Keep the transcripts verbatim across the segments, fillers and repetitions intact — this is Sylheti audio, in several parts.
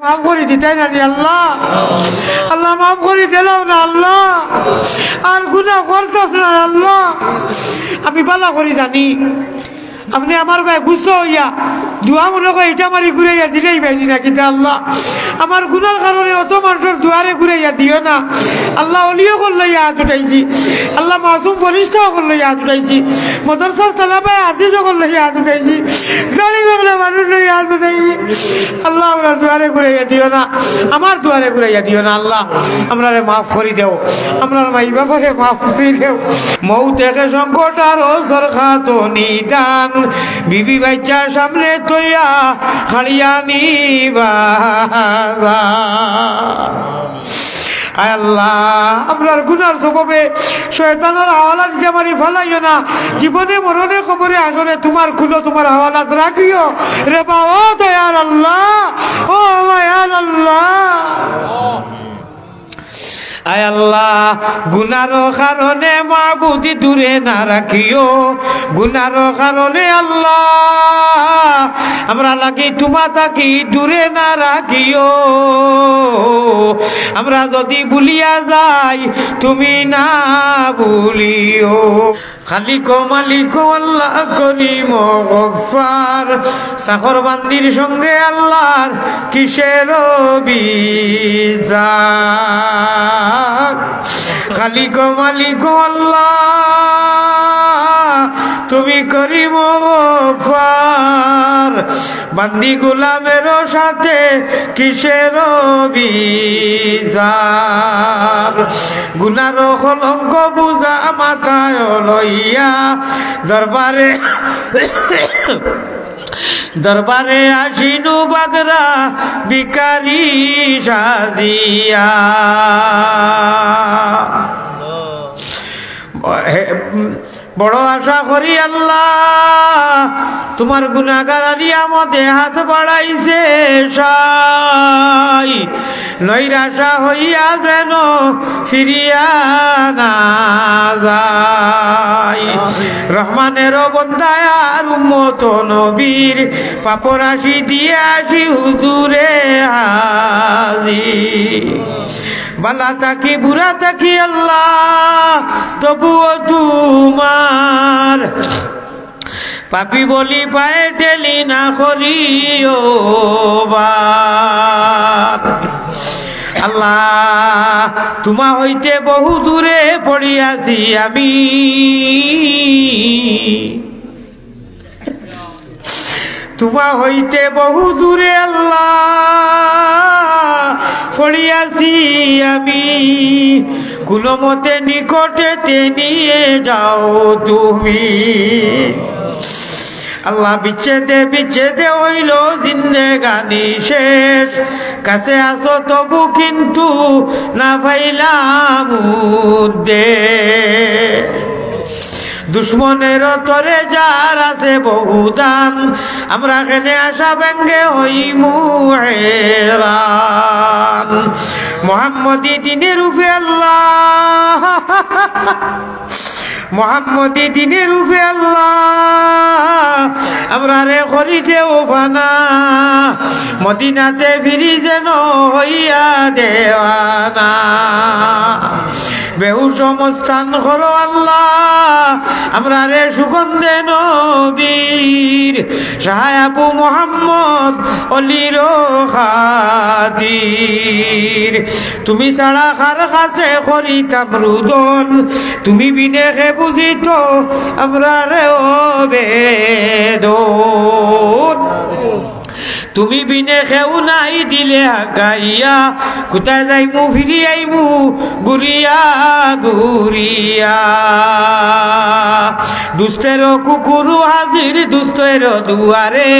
মাফ করি দিতায় না নি আল্লাহ? আল্লাহ, মাফ করি দিলাও না আল্লাহ, আর গুনা করতাম না আল্লাহ। আমি বালা করি জানি আপনে আমার বায় গুসা অইয়া দোয়া মনো কয় ইটা মারি ঘুরাইয়া দিলাইবায় নি না কিতা আল্লাহ? আমার গুনার কারণে অত মানষর দুয়ারে ঘুরাইয়া দিও না আল্লাহ। অলি অকল লইয়া আত উঠাইছি আল্লাহ, মাসুম ফিরিস্তা অকল লইয়া আত উঠাইছি, মাদ্রাসার তালাবায় আজিজ অকল লইয়া আত উঠাইছি, দাড়ি পাকনা মানুষ লইয়া আত উঠাইছি আল্লাহ। আমরার দুয়ারে ঘুরাইয়া দিও না, আমার দুয়ারে ঘুরাইয়া দিও না আল্লাহ। আমরারে মাফ করি দেও, আমরার মাই বাবারে মাফ করি দেও। মউত একে সংকট আর অসর খাতো নিদান, বিবি বাইচ্চা সামনে থইয়া খাড়িয়া নিবা যান। আয় আল্লাহ, আমরার গুনার সববে শয়তানর হাওয়ালাত ইটা মারি ফালাইও না। জীবনে মরণে কবরে হাশরে তুমার কুলো তুমার হাওয়ালাত রাখিও রে বা ও দয়ার আল্লাহ, ও মায়ার আল্লাহ। আয় আল্লাহ, গুনার কারণে মাবুদ দূরে না রাখিও, গুনার কারণে আল্লাহ, আমরা লাগি তুমা থাকি দূরে না রাখিও। আমরা যদি ভুলিয়া যাই, তুমি না ভুলিও। খালিক ও মালিক ও আল্লাহ করিম ও গফফার, চাকর বান্দির সঙ্গে আল্লাহর কিসের বিচার? খালিক ও মালিক ও আল্লাহ, তুমি করিম ও গফফার, বান্দি গোলামের সাথে কিসের বিচার? গুনার কলঙ্ক বুঝা মাথায় লইয়া দরবারে, দরবারে আসিনু বাগরা ভিখারি সাজিয়া। হে, বড় আশা করি আল্লাহ, তুমার গুনাগার আলী আহমদে হাত বাড়াইছে সাই, নৈরাশা হইয়া যেন ফিরিয়া না যাই। রহমানের বন্দায় আর উম্মত নবীর, পাপরাশি দিয়া আসি হুজুরে হাজির। বালা থাকি বুরা থাকি আল্লাহ, তবুও তুমার পাপী বলি পায়ে ঠেলি না করিও বার। আল্লাহ, তুমা হইতে বহু দূরে পড়িয়াছি আমি। তুমা হইতে বহু দূরে আল্লাহ পড়িয়াছি আমি, কুনো মতে নিকটেতে নিয়ে যাও তুমি। আল্লাহ, বিচ্ছেদে বিচ্ছেদে হইল জিন্দেগানি শেষ, কাছে আসো তবু কিন্তু না পাইলাম উদ্দেশ। দুশমনের তরে যার আছে বহু দান, আমরা কেনে আশা ভেঙ্গে হইমু হেরান। মোহাম্মদী দিনের উপরে আল্লাহ, মোহাম্মদী দিনের উপরে আল্লাহ, আমরারে করি দেও ফানা, মদিনাতে ফিরি যেন হইয়া দেওয়ানা। বেহুশ অবস্থান করো আল্লাহ, আমরারে সুগন্ধে নবীর, শাহ আবু মোহাম্মদ অলির খাতির। তুমি ছাড়া কার কাছে করিতাম রুদন, তুমি বিনে কে বুঝিত আমরারে ও বেদন। তুমি বিনে কেউ নাই দিলে হাগাইয়া, কোথায় যাইমু ফিরি আইমু ঘুরিয়া ঘুরিয়া। দুস্তের কুকুরু হাজির দুস্তের দুয়ারে,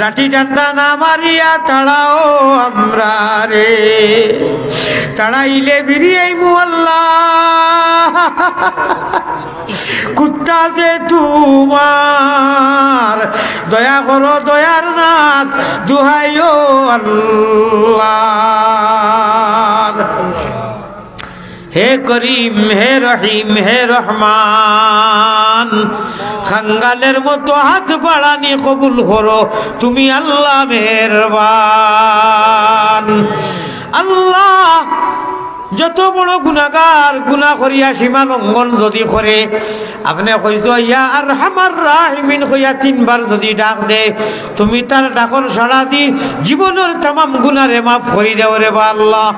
লাঠি ডান্ডা না মারিয়া তাড়াও আমরারে। তাড়াইলে ফিরি আইমু আল্লাহ। কুত্তা যে তুমার, দয়া করো দয়ার নাথ, দুহাইও আল্লাহর। হে করিম, হে রহিম, হে রহমান, খাঙ্গালের মতো হাত বাড়ানি কবুল করো, তুমি আল্লাহ মেহেরবান। আল্লাহ, যত বড় গুনাগার, গুনা করিয়া সীমা লঙ্ঘন যদি করে, আপনে কইছো, "ইয়া আরহামার রাহিমিন" কইয়া তিনবার যদি ডাক দে, তুমি তার ডাকর সাড়া দি জীবনর তামাম গুনারে মাফ করি দেও রে বা আল্লাহ।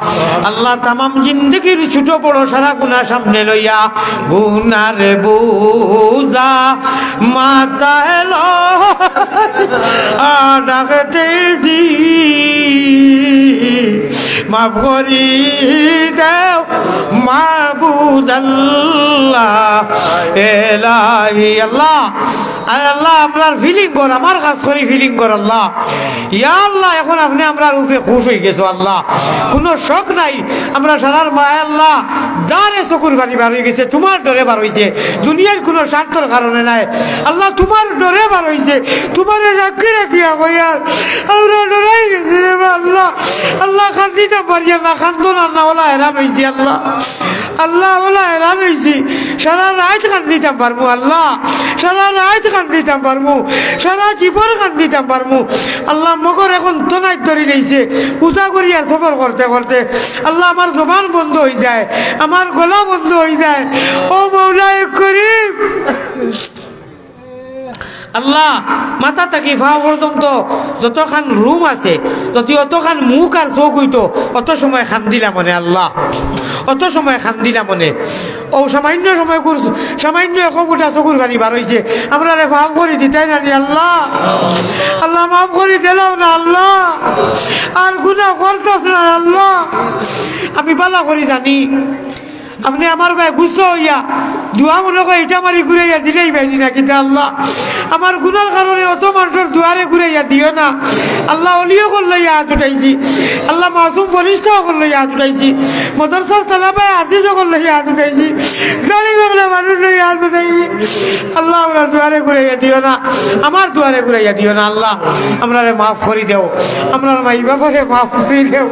আল্লাহ, তামাম জিন্দেগির ছোট বড় সারা গুনা সামনে লইয়া, গুনার বুঝা মাথায় লইয়া ডাকতেছি, মাফ করি দেও মাবুদ আল্লাহ, এলাহি আল্লাহ। আয় আল্লাহ, আমরার feeling কর, আমার কাছ করি feeling কর আল্লাহ। ইয়া আল্লাহ, এখন আপনে আমরার উপরে খুশ অই গেছো আল্লাহ, কুনু শক নাই। আমরা সারার মায় আল্লাহ, দারে চকুর পানি বার অই গেছে, তুমার ডরে বার অইছে, দুনিয়ার কুনু স্বার্থর কারণে নায় আল্লাহ, তুমার ডরে বার অইছে, তুমারে রাখি রাখিয়া কইয়ার আমরা ডরাই গেছি রে বা আল্লাহ। আল্লাহ, কান্দিতাম পারিয়ার না, কান্দন আর না, অলা হেরান অইছি আল্লাহ। আল্লাহ, অলা হেরান অইছি, সারা রাইত কান্দিতাম পারমু আল্লাহ, সারা রাইত কান্দিতাম পারমু, সারা জীবন কান্দিতাম পারমু আল্লাহ। মগর এখন তনাইত ধরি লইছে, উজা করিয়ার সফর করতে করতে আল্লাহ, আমার জবান বন্ধ অই যায়, আমার গলা বন্ধ অই যায়। ও মৌলায়ে করিম, আল্লাহ, মাথা থাকি পাও পর্যন্ত যতখান রুম আছে, যদি অতখান মুখ আর চউখ অইতো, অত সময় কান্দিলাম অনে আল্লাহ, অত সময় কান্দিলাম অনে। অউ সামান্য সময় কুর-, সামান্য এক ফুটা চকুর পানি বার অইছে, আমরারে মাফ করি দিতায় না নি আল্লাহ। আল্লাহ, মাফ করি দিলাও না আল্লাহ, আর গুনা করতাম না আল্লাহ। আমি বালা করি জানি, আপনে আমার বায় গুসা অইয়া দোয়া মনো কয় ইটা মারি ঘুরাইয়া দিলাইবায় নি না কিতা আল্লাহ? আমার গুনার কারণে অত মানষর দুয়ারে ঘুরাইয়া দিও না আল্লাহ। অলি অকল লইয়া আত উঠাইছি আল্লাহ, মাসুম ফিরিস্তা অকল লইয়া আত উঠাইছি, মাদ্রাসার তালাবায়ে আজিজ অকল লইয়া আত উঠাইছি, দাড়ি পাকলা মানুষ লইয়া আত উঠাইছি আল্লাহ। আমরার দুয়ারে ঘুরাইয়া দিও না, আমার দুয়ারে ঘুরাইয়া দিও না আল্লাহ। আমরারে মাফ করি দেও, আমরার মাই বাবারে মাফ করি দেও,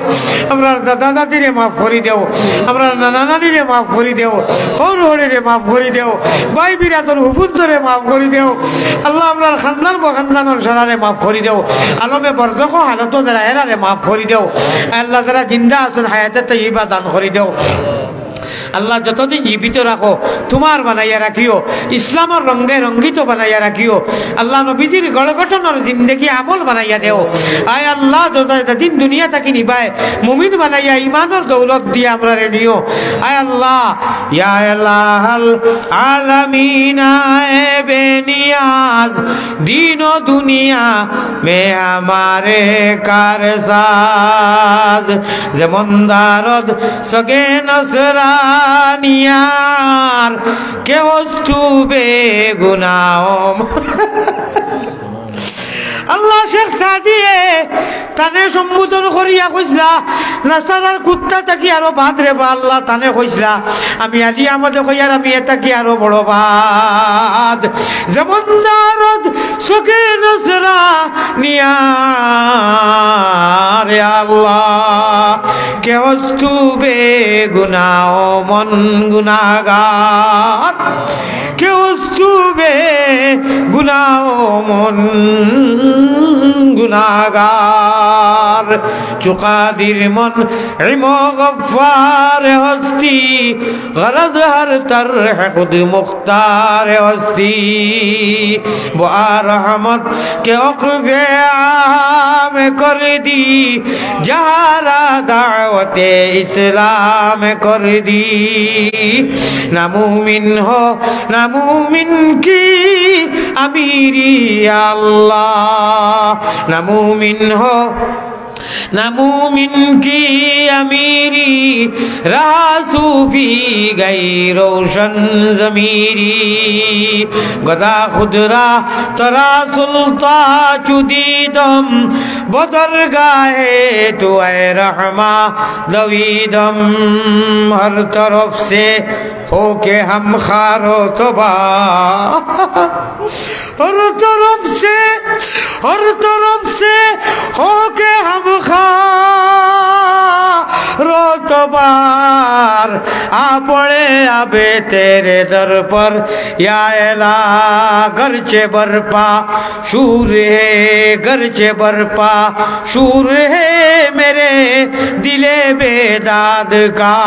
আমরার দাদা দাদিরে মাফ করি দেও, আমরার নানা নানিরে মাফ করি দেও, হউর হউরিরে মাফ করি দেও, ভাই বিরাদর হুফুতরে মাফ করি দেও। আল্লাহ, আমরার খান্দান বখান্দানর সারারে মাফ করি দেও। আলমে বরজখো হালতো যারা এরারে মাফ করি দেও। আল্লাহ, যারা জিন্দা আছইন হায়াতে তৈয়বা দান করি দেও। আল্লাহ, যতদিন জীবিত রাখো, তুমার বানাইয়া রাখিও, ইসলামর রঙে রঙ্গিত বানাইয়া রাখিও। আল্লাহ, নবীজির গড়গঠনর জিন্দেগি আমল বানাইয়া দেও। আয় আল্লাহ, যত-, যতদিন দুনিয়া থাকি নিবায়, মুমিন বানাইয়া ইমানর দৌলত দিয়া আমরারে নিও। আয় আল্লাহ, ইয়া ইলাহাল আলামিন, আয় বেনিয়াজ, দিন ও দুনিয়া মে হামারে কারসাজ। যেমন দারদ সগে নসরানিয়ার, কে হস্তু বেগুনাও। আল্লাহ, শেখ সাদিয়ে তানে সম্বোধন করিয়া কইছলা, "নাসারার কুত্তা থাকি আরো বাদ রে বা আল্লাহ।" তানে কইছলা, "আমি আলী আহমদে কইয়ার আমি এতা কি আরো বড় বাদ।" যেমন দারদ সগে নসরানিয়ার, ইয়া আল্লাহ, কে হস্তু বেগুনাও মন গুনাগার। কে হস্তু বেগুনাও মন গুনাগার। চুকাদির মন ইমো গফার হস্তি, গরজ হর তর খুদ মুখতার হস্তি। বো আ রহমত কে ওকফে আম কর দি, যারা দাওতে ইসলাম কর দি। নামুমিন হো, নামুমিন কি আমিরি আল্লাহ, নামুমিন হো, নামুমিন কি আমিরি, রাহ সুফি গই রোশন জমিরি। গদা খুদরা তরা সুলতা চুদিদম, বদরগাহে তু এ রহমা দবিদম। হর তরফ সে হো কে হম খারো তবা, হর তরফ সে, হর তরফ সে হো কে হম খারো তবার। আ পড়ে আবে তেরে দর পর, ইয়া এলা গরচে বরপা সুর হে, গরচে বরপা সুর হে মেরে دل بیداد کا،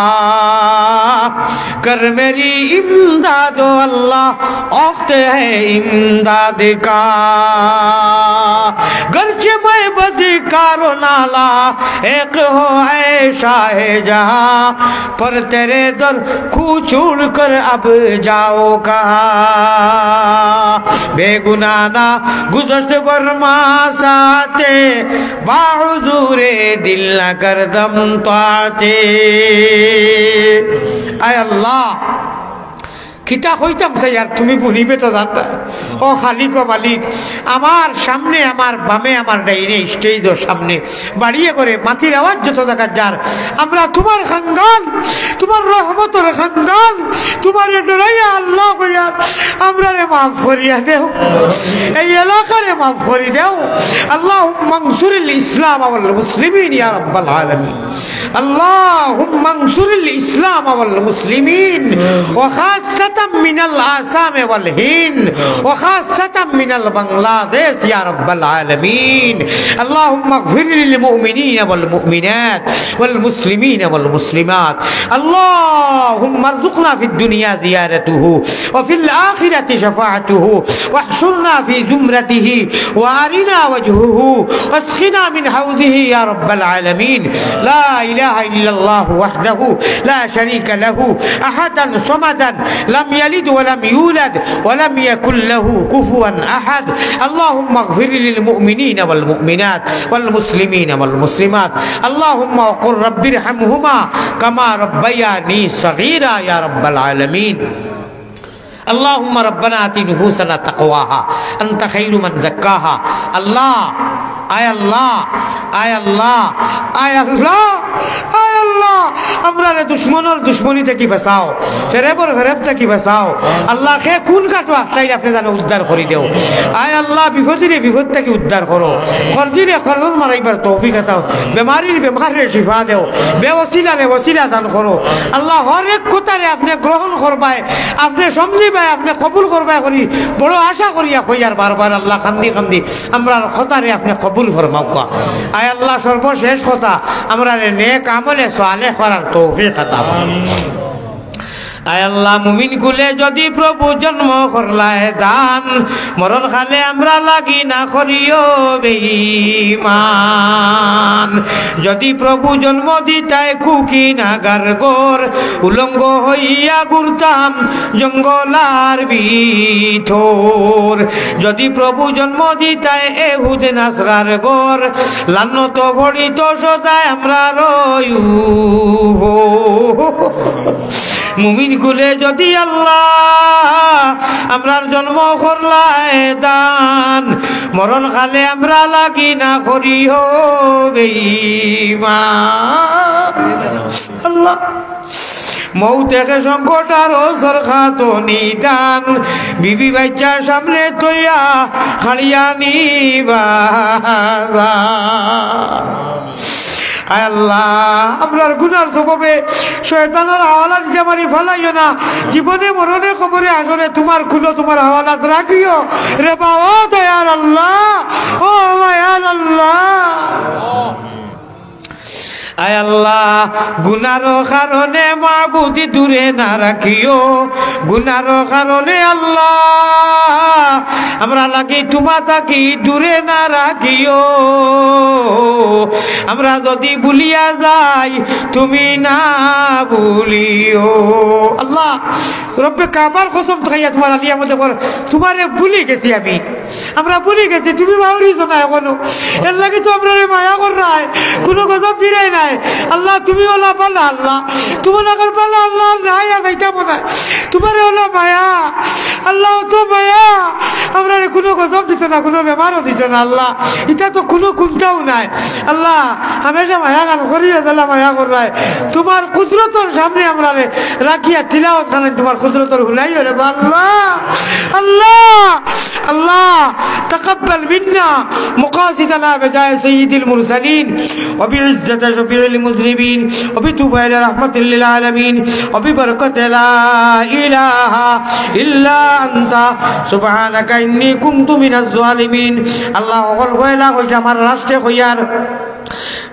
کر میری امداد و اللہ، وقت ہے امداد کا۔ گرچہ میں بدکار و نالائق ہوں اے شاہ جہاں، پر تیرے در کو چھوڑ کر اب جاؤں کہاں۔ بے گناہ نہ گذشت بر ما ساعتے، با حضور دل نہ کردم طاعتے۔ اے আল্লাহ, কিতা কইতাম চাই আর তুমি হুনিবে তো জানতা। ও খালিক ও মালিক, আমার সামনে, আমার বামে, আমার ডাইনে, স্টেজর সামনে বাড়িয়ে করে মাটির আওয়াজ যত জাগাত যার, আমরা তুমার খাঙ্গাল, তুমার রহমতর খাঙ্গাল, তুমারে ডরাইয়া আল্লাহ কইয়ার, আমরারে মাফ করিয়া দেও, এই এলাকারে মাফ করি দেও। اللهم انصر الإسلام والمسلمين يا رب العالمين. اللهم انصر الإسلام والمسلمين، وخاصة من الآسام والهند، وخاصة من البنغلاديش يا رب العالمين. اللهم اغفر للمؤمنين والمؤمنات والمسلمين والمسلمات. اللهم ارزقنا في الدنيا زيارته وفي الآخرة شفاعته، واحشرنا في زمرته، وأرنا وجهه، واسقنا من حوضه يا رب العالمين. لا إله إلا الله وحده لا شريك له، أحدا صمدا، لم يلد ولم يولد، ولم يكن له كفوا أحد. اللهم اغفر للمؤمنين والمؤمنات والمسلمين والمسلمات. اللهم وقل رب ارحمهما كما ربياني صغيرا يا رب العالمين. اللهم ربنا آت نفوسنا تقواها أنت خير من زكاها. আল্লাহ, আয় আল্লাহ, আয় আল্লাহ, আয় আল্লাহ, আয় আল্লাহ, আমরারে দুশমনর দুশমনি থাকি বাঁচাও, ফেরেবর ফেরেব থাকি বাঁচাও। আল্লাহ, কে কুন কাটো আটকাইল আপনে জানো উদ্ধার করি দেও। আয় আল্লাহ, বিপদীরে বিপদ থাকি উদ্ধার করো, কর্জিরে কর্জ মারাইবার তৌফিক দাও, বেমারির বেমাররে শিফা দেও, বেওসিলারে ওসিলা দান করো। আল্লাহ, হরেক কথারে আপনে গ্রহণ করবায়, আপনে সমঝিবায়, আপনে কবুল করবায় করি বড় আশা করিয়া কইয়ার বারবার আল্লাহ কান্দি কান্দি আমরার কথারে আপনে কবুল ফরমাউক্কা। আয় আল্লাহ, সর্বশেষ কথা, আমরারে নেক আমলে সালেহ করার তৌফিক দাও। আয় আল্লাহ, মুমিন কুলে যদি প্রভু জন্ম করলায় দান, মরণ কালে আমরা লাগি না করিও বেঈমান। যদি প্রভু জন্ম দিতায় কুকি নাগার গর, উলঙ্গ হইয়া ঘুরতাম জঙ্গলার ভিতর। যদি প্রভু জন্ম দিতায় এহুদ নাসরার গর, লানত পড়িত সদায় আমরার উপর। মুমিন কুলে যদি আল্লাহ আমরার জন্ম করলায় দান, মরণ কালে আমরা লাগি না করিও বেঈমান। আল্লাহ, মউত একে সংকট আর অসর খাতো নিদান, বিবি বাইচ্চা সামনে তইয়া খাড়িয়া নিবা। আয় আল্লাহ, আমরার গুনার সববে শয়তানর হাওয়ালাত দিতে পারি ফালাইও না। জীবনে মরণে কবরে হাশরে তুমার কুলো তুমার হাওয়ালাত রাখিও রে বাবা, দয়ার আল্লাহ, ও মায়ার আল্লাহ। আয় আল্লাহ, গুনার কারণে মাবুদ দূরে না রাখিও, গুনার কারণে আল্লাহ আমরা লাগি তুমা থাকি দূরে না রাখিও। আমরা যদি ভুলিয়া যাই, তুমি না ভুলিও। আল্লাহ, রব্বে কাবার কসম খাইয়া তুমার আলিয়া মধ্যে কর, তুমারে ভুলি গেছি আমি, আমরা ভুলি গেছি, তুমি বাউরি শোনা এখনো। এর লাগি তো আমরারে মায়া কররায়, কুনো গজব দিরায় নায়। আল্লাহ, তুমি ওলা বালা আল্লাহ, তুমার আগর বালা আল্লাহ নাই আর নাইতাম নায়। তুমারে ওলা মায়া, আল্লাহ অত মায়া, আমরারে কুনো গজব দিত না, কুনো বেমারও দিত না। আল্লাহ, ইটা তো কুনো কুন্তাও নাই। আল্লাহ, হামেশা মায়া গান করি, আল্লাহ মায়া কররায়। তুমার কুদরতর সামনে আমরারে রাখিয়া তিলাওয়াত খান তুমার কুদরতর হুনাইও রে বা আল্লাহ। আল্লাহ, আল্লাহ, تقبل منا مقاصدنا بجاه سيد المرسلين وبعزة شفيع المذنبين وبطفيل رحمة للعالمين وببركة لا إله إلا أنت سبحانك إني كنت من الظالمين. আল্লাহ, হকল পয়লা কইছে আমার রাষ্ট্রে কইয়ার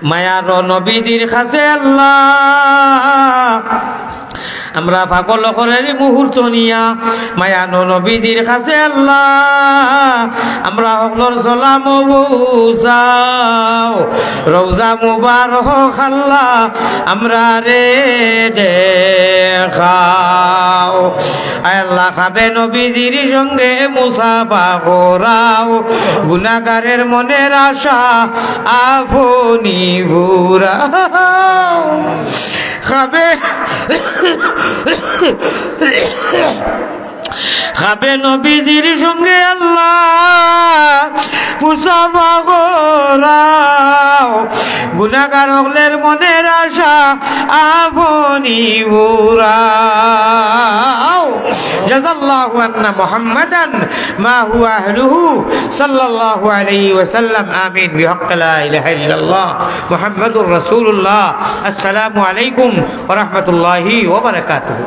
মায়ার নবীজির কাছে আল্লাহ, আমরা পাগল অকলর মুহূর্ত নিয়া মায়ার নবীজির কাছে আল্লাহ, আমরা হকলর সালাম পৌঁছাও। রওজা মুবারক আল্লাহ, আমরারে দেখাও। আয় আল্লাহ, খাবে নবীজির সঙ্গে মুসাফা করাও, গুনাগারের মনের আশা আপনি পুরাও। খাবে, খাবে নবীজির সঙ্গে আল্লাহ মুসাফা করাও, গুনাগার হকলর মনের আশা আপনি পুরাও। জাযাল্লাহু আন্না মুহাম্মাদান মা হুয়া আহলুহু সাল্লাল্লাহু আলাইহি ওয়াসাল্লাম। আমিন। বিহাক্কি লা ইলাহা ইল্লাল্লাহ মুহাম্মাদুর রাসূলুল্লাহ। আসসালামু আলাইকুম ওয়া রাহমাতুল্লাহি ওয়া বারাকাতুহু।